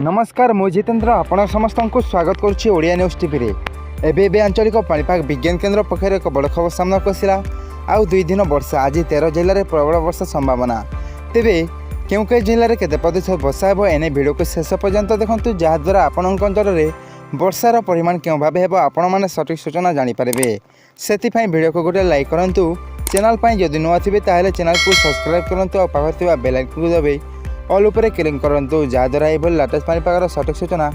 ନମସ୍କାର, ମୁଁ ଜିତେନ୍ଦ୍ର, ଆପଣ ସମସ୍ତଙ୍କୁ ସ୍ୱାଗତ କରୁଛି ଓଡ଼ିଆ ନ୍ୟୁଜ୍ ଟିଭିରେ। ଏବେ ଏବେ ଆଞ୍ଚଳିକ ପାଣିପାଗ ବିଜ୍ଞାନ କେନ୍ଦ୍ର ପକ୍ଷରୁ ଏକ ବଡ଼ ଖବର ସାମ୍ନାକୁ ଆସିଲା। ଆଉ 2 ଦିନ ବର୍ଷା। ଆଜି 13 ଜିଲ୍ଲାରେ ପ୍ରବଳ ବର୍ଷା ସମ୍ଭାବନା। ତେବେ କେଉଁ କେଉଁ ଜିଲ୍ଲାରେ କେତେ ପ୍ରତିଶତ ବର୍ଷା ହେବ, ଏନେ ଭିଡ଼ିଓକୁ ଶେଷ ପର୍ଯ୍ୟନ୍ତ ଦେଖନ୍ତୁ, ଯାହାଦ୍ୱାରା ଆପଣଙ୍କ ଅଞ୍ଚଳରେ ବର୍ଷାର ପରିମାଣ କେଉଁ ଭାବେ ହେବ, ଆପଣମାନେ ସଠିକ୍ ସୂଚନା ଜାଣିପାରିବେ। ସେଥିପାଇଁ ଭିଡ଼ିଓକୁ ଗୋଟେ ଲାଇକ୍ କରନ୍ତୁ। ଚ୍ୟାନେଲ୍ ପାଇଁ ଯଦି ନୂଆ ଥିବେ, ତାହେଲେ ଚ୍ୟାନେଲକୁ ସବସ୍କ୍ରାଇବ୍ କରନ୍ତୁ ଆଉ ପାଖରେ ଥିବା ବେଲ୍ ଆଇକନ୍କୁ ଦବାଇ ଅଲ୍ ଉପରେ କ୍ଲିକ୍ କରନ୍ତୁ, ଯାହାଦ୍ୱାରା ଏଭଳି ଲାଟେଷ୍ଟ ପାଣିପାଗର ସଠିକ୍ ସୂଚନା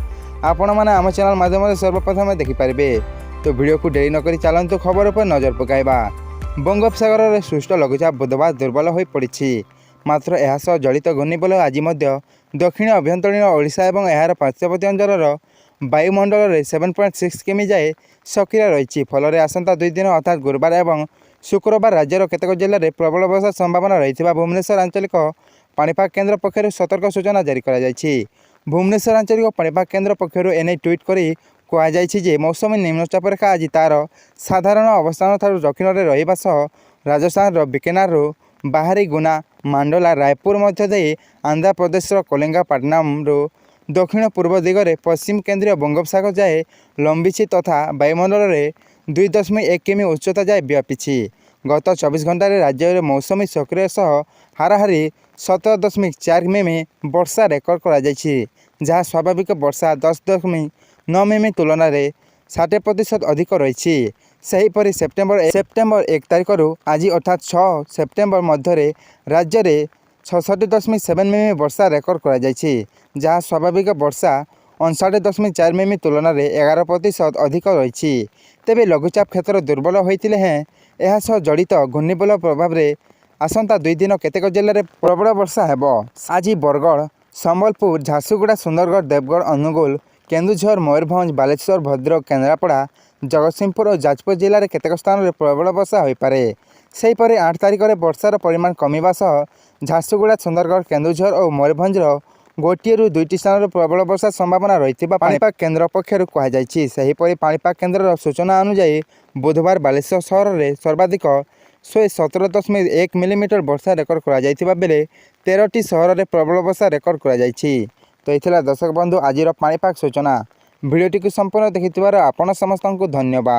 ଆପଣମାନେ ଆମ ଚ୍ୟାନେଲ୍ ମାଧ୍ୟମରେ ସର୍ବପ୍ରଥମେ ଦେଖିପାରିବେ। ତ ଭିଡ଼ିଓକୁ ଡେରି ନକରି ଚାଲନ୍ତୁ, ଖବର ଉପରେ ନଜର ପକାଇବା। ବଙ୍ଗୋପସାଗରରେ ସୃଷ୍ଟ ଲଘୁଚାପ ବୁଧବାର ଦୁର୍ବଳ ହୋଇପଡ଼ିଛି। ମାତ୍ର ଏହା ସହ ଜଡ଼ିତ ଘୂର୍ଣ୍ଣିବଳୟ ଆଜି ମଧ୍ୟ ଦକ୍ଷିଣ ଆଭ୍ୟନ୍ତରୀଣ ଓଡ଼ିଶା ଏବଂ ଏହାର ପାର୍ଶ୍ୱବର୍ତ୍ତୀ ଅଞ୍ଚଳର ବାୟୁମଣ୍ଡଳରେ 7.6 କିମି ଯାଏ ସକ୍ରିୟ ରହିଛି। ଫଳରେ ଆସନ୍ତା 2 ଦିନ ଅର୍ଥାତ୍ ଗୁରୁବାର ଏବଂ ଶୁକ୍ରବାର ରାଜ୍ୟର କେତେକ ଜିଲ୍ଲାରେ ପ୍ରବଳ ବର୍ଷା ସମ୍ଭାବନା ରହିଥିବା ଭୁବନେଶ୍ୱର ଆଞ୍ଚଳିକ ପାଣିପାଗ କେନ୍ଦ୍ର ପକ୍ଷରୁ ସତର୍କ ସୂଚନା ଜାରି କରାଯାଇଛି। ଭୁବନେଶ୍ୱର ଆଞ୍ଚଳିକ ପାଣିପାଗ କେନ୍ଦ୍ର ପକ୍ଷରୁ ଏନେଇ ଟ୍ୱିଟ୍ କରି କୁହାଯାଇଛି ଯେ ମୌସୁମୀ ନିମ୍ନଚାପ ରେଖା ଆଜି ତା'ର ସାଧାରଣ ଅବସ୍ଥାନଠାରୁ ଦକ୍ଷିଣରେ ରହିବା ସହ ରାଜସ୍ଥାନର ବିକାନେରରୁ ବାହାରି ଗୁନା, ମାଣ୍ଡଲା, ରାୟପୁର ମଧ୍ୟ ଦେଇ ଆନ୍ଧ୍ରପ୍ରଦେଶର କଳିଙ୍ଗପାଟନମରୁ ଦକ୍ଷିଣ ପୂର୍ବ ଦିଗରେ ପଶ୍ଚିମ କେନ୍ଦ୍ରୀୟ ବଙ୍ଗୋପସାଗର ଯାଏ ଲମ୍ବିଛି ତଥା ବାୟୁମଣ୍ଡଳରେ 2.1 କିମି ଉଚ୍ଚତା ଯାଏ ବ୍ୟାପିଛି। ଗତ 24 ଘଣ୍ଟାରେ ରାଜ୍ୟରେ ମୌସୁମୀ ସକ୍ରିୟ ସହ ହାରାହାରି 17.4 ମିମି ବର୍ଷା ରେକର୍ଡ କରାଯାଇଛି, ଯାହା ସ୍ୱାଭାବିକ ବର୍ଷା 10.9 ମିମି ତୁଳନାରେ 60% ଅଧିକ ରହିଛି। ସେହିପରି ସେପ୍ଟେମ୍ବର 1 ତାରିଖରୁ ଆଜି ଅର୍ଥାତ୍ 6 ସେପ୍ଟେମ୍ବର ମଧ୍ୟରେ ରାଜ୍ୟରେ 66.7 ମିମି ବର୍ଷା ରେକର୍ଡ କରାଯାଇଛି, ଯାହା ସ୍ୱାଭାବିକ ବର୍ଷା 59.4 ମିମି ତୁଳନାରେ 11% ଅଧିକ ରହିଛି। ତେବେ ଲଘୁଚାପ କ୍ଷେତ୍ର ଦୁର୍ବଳ ହୋଇଥିଲେ ହେଁ ଏହା ସହ ଜଡ଼ିତ ଘୂର୍ଣ୍ଣିବଳୟ ପ୍ରଭାବରେ ଆସନ୍ତା 2 ଦିନ କେତେକ ଜିଲ୍ଲାରେ ପ୍ରବଳ ବର୍ଷା ହେବ। ଆଜି ବରଗଡ଼, ସମ୍ବଲପୁର, ଝାରସୁଗୁଡ଼ା, ସୁନ୍ଦରଗଡ଼, ଦେବଗଡ଼, ଅନୁଗୁଳ, କେନ୍ଦୁଝର, ମୟୂରଭଞ୍ଜ, ବାଲେଶ୍ୱର, ଭଦ୍ରକ, କେନ୍ଦ୍ରାପଡ଼ା, ଜଗତସିଂହପୁର ଓ ଯାଜପୁର ଜିଲ୍ଲାରେ କେତେକ ସ୍ଥାନରେ ପ୍ରବଳ ବର୍ଷା ହୋଇପାରେ। ସେହିପରି 8 ତାରିଖରେ ବର୍ଷାର ପରିମାଣ କମିବା ସହ ଝାରସୁଗୁଡ଼ା, ସୁନ୍ଦରଗଡ଼, କେନ୍ଦୁଝର ଓ ମୟୂରଭଞ୍ଜର ଗୋଟିଏରୁ ଦୁଇଟି ସ୍ଥାନରେ ପ୍ରବଳ ବର୍ଷା ସମ୍ଭାବନା ରହିଥିବା ପାଣିପାଗ କେନ୍ଦ୍ର ପକ୍ଷରୁ କୁହାଯାଇଛି। ସେହିପରି ପାଣିପାଗ କେନ୍ଦ୍ରର ସୂଚନା ଅନୁଯାୟୀ ବୁଧବାର ବାଲେଶ୍ୱର ସହରରେ ସର୍ବାଧିକ 117.1 ମିଲିମିଟର ବର୍ଷା ରେକର୍ଡ କରାଯାଇଥିବା ବେଳେ 13ଟି ସହରରେ ପ୍ରବଳ ବର୍ଷା ରେକର୍ଡ କରାଯାଇଛି। ତ ଏଇ ଥିଲା ଦର୍ଶକ ବନ୍ଧୁ, ଆଜିର ପାଣିପାଗ ସୂଚନା। ଭିଡ଼ିଓଟିକୁ ସମ୍ପୂର୍ଣ୍ଣ ଦେଖିଥିବାରୁ ଆପଣ ସମସ୍ତଙ୍କୁ ଧନ୍ୟବାଦ।